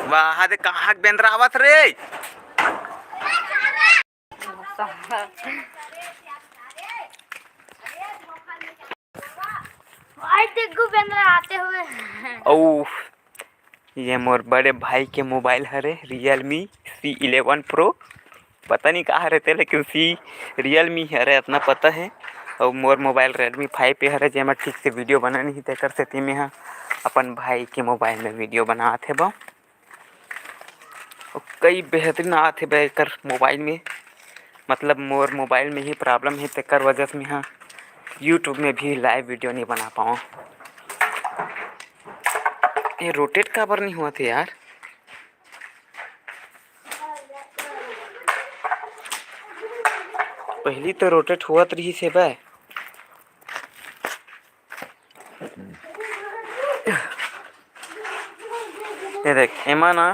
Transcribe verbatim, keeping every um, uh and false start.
वाह, दे कहाँ के बेंदरा आवत रे? भाई, देखो बेंदरा आते हुए। ओ, ये मोर बड़े भाई के मोबाइल हरे, Realme C eleven Pro। पता नहीं का हरे ते, लेकिन C Realme हरे, इतना पता है। और मोर मोबाइल Redmi five A हरे, जेमा ठीक से वीडियो बना नहीं, तेकर सेती में हा अपन भाई के मोबाइल में वीडियो बनात हे बा। अउ कई बेहतरीन आत हे बे एकर मोबाइल में, मतलब मोर मोबाइल में ही प्रॉब्लम हे, तेकर वजह से मैं हा YouTube में भी लाइव वीडियो नहीं बना पाऊँ। ये रोटेट काबर नहीं हुआ थे यार? पहली तो रोटेट हुआ रही से बे। ये देख, एमा ना